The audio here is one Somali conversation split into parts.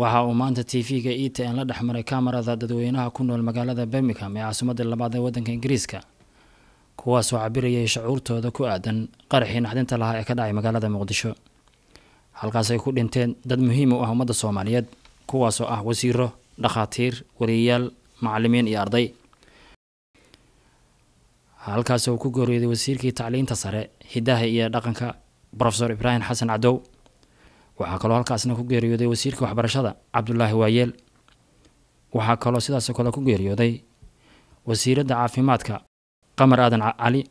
Waxa uu maanta TV-ga ETN la dhexmaray kamarada dadweynaha ku nool magaalada Birmingham ee caasimadda labaad ee waddanka Ingiriiska, kuwaasoo cabirayay shucuurtooda ku aadan qaraxii naxdinta lahaa ee ka dhacay magaalada Muqdisho, halkaas ay ku dhinteen dad muhiim u ah ummadda Soomaaliyeed, kuwaasoo ah wasiiro, dhakhaatiir, wariyayaal, macalimiin iyo arday. Halkaas uu ku geeriyooday wasiirkii tacliinta sare, hidaha iyo dhaqanka, Profesor Ibraahim Xasan Cadow. Waxaa kaloo halkaasna ku geeriyooday wasiirka waxbarashada, Cabdulaahi Waayeel. Waxaa kaloo sidaasoo kale ku geeriyooday wasiiradda caafimaadka, Qamar Aadan Cali.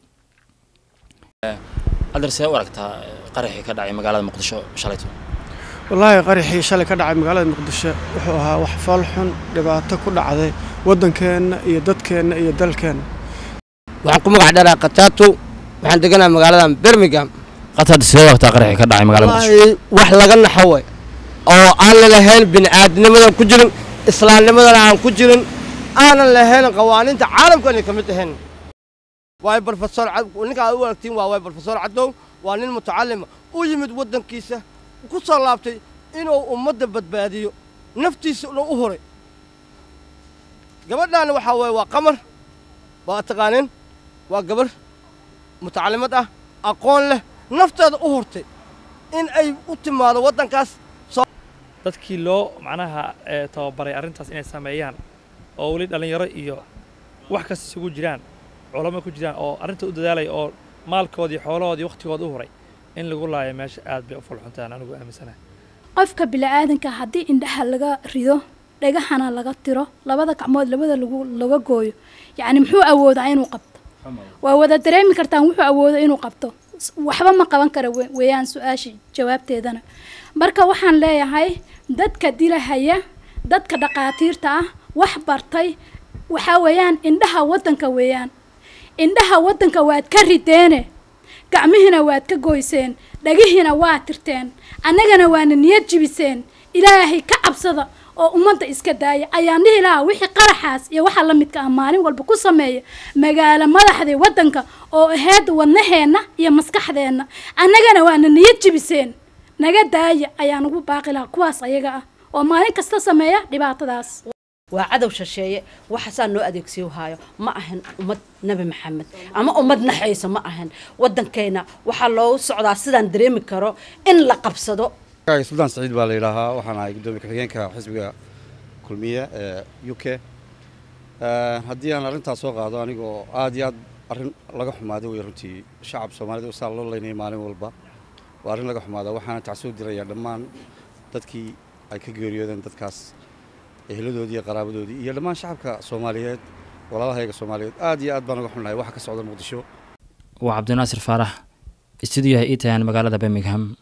Adeer, see u aragtaa qaraxii ka dhacay magaalada Muqdisho shalayto? Wallaahi, qaraxii shalay ka dhacay magaalada Muqdisho wuxuu ahaa wax fool xun, dhibaato ku dhacday waddankeenna iyo dadkeenna iyo dalkeenna. Waxaan ku magac dheeraa Khataatu, waxaan deganaha magaaladan Birmingham. Qataad, sidee u aragtaa qaraxii ka dhacay magaalada Muqdisho? Wallaahi, wax laga naxo way oo aan la lahayn, bini'aadnimadan ku jirin, islaamnimadana aan ku jirin, aanan lahayn qawaaniinta caalamka inay ka mid ahayn. Waayo, Profesor ninka aad u aragtiin waa waay Profesor Cadow, waa nin mutacalima u yimid waddankiisa, ku soo laabtay inuu ummadda badbaadiyo, naftiisa inuu u huray. Gabadhaana waxaa waaye waa Qamar, waa taqaaneen, waa gabar mutacalimad ah, aqoon leh, nafteeda u hurtay in ay u timaado waddankaas. Dadkii loo macnaha tababaray arrintaas inay sameeyaan, oo weli dhallinyaro iyo wax kasta isugu jiraan, culamo ku jiraan, oo arrinta u dadaalaya, oo maalkoodii, xoolahoodii, wakhtigooda u huray in lagu laayo meesha, aad bay u fulxuntaan anigu aaminsanahay. Qofka bini'aadanka haddii indhaha laga rido, dhagahana laga tiro, labada gacmood labada lagu laga gooyo, yacni muxuu awoodaa inuu qabto? Waa wada dareemi kartaan wuxuu awoodo inuu qabto. Waxba ma qaban kara weeyaan su-aasha jawaabteedana. Marka waxaan leeyahay dadka dilahaya dadka dhaqaatiirta ah, wax bartay, waxaa weeyaan indhaha waddanka weeyaan. Indhaha waddanka waad ka rideene, gacmihiina waad ka goyseen, dhagihiina waa tirteen, annagana waana niyad jibiseen. Ilaahay ka cabsada oo ummadda iska daaya ayaan dhihi lahaa wixii qaraxaas iyo waxa la midka ah maalin walba ku sameeya magaalo madaxdii waddanka oo ahayd wadnaheenna iyo maskaxdeenna. Annagana waana niyad jibiseen, naga daaya ayaan ugu baaqi lahaa kuwaas ayaga ah oo maalin kasta sameeya dhibaatadaas. Waa cadow shisheeye waxaasaa noo adeegsiyo haayo. Ma ahan ummad Nebi Maxamed ama ummad naxayso ma ahan. Waddankayna waxaa loogu socdaa, sidaan dareemi karo, in la qabsado. Suldaan Saciid baa la yidhaahaa, waxaan ahay guddoomiye ku-xigeenka xisbiga Kulmiye ee UK. Haddii aan arrintaas soo qaado, anigoo aad iyo aad arrin laga xumaaday wey runtii. Shacab Soomaalida usaa loo leynayay maalin walba waa arrin laga xumaada. Waxaana tacsoo dirayaa dhammaan dadkii ay ka geeriyoodeen dadkaas, eheladoodii iyo qaraabadoodii iyo dhammaan shacabka Soomaaliyeed, walaalahayga Soomaaliyeed. Aad iyo aad baan uga xunnahay waxa ka socda Muqdisho. Waa Cabdinaasir Faarax, stuudiyaha ETN, magaalada Birmingham.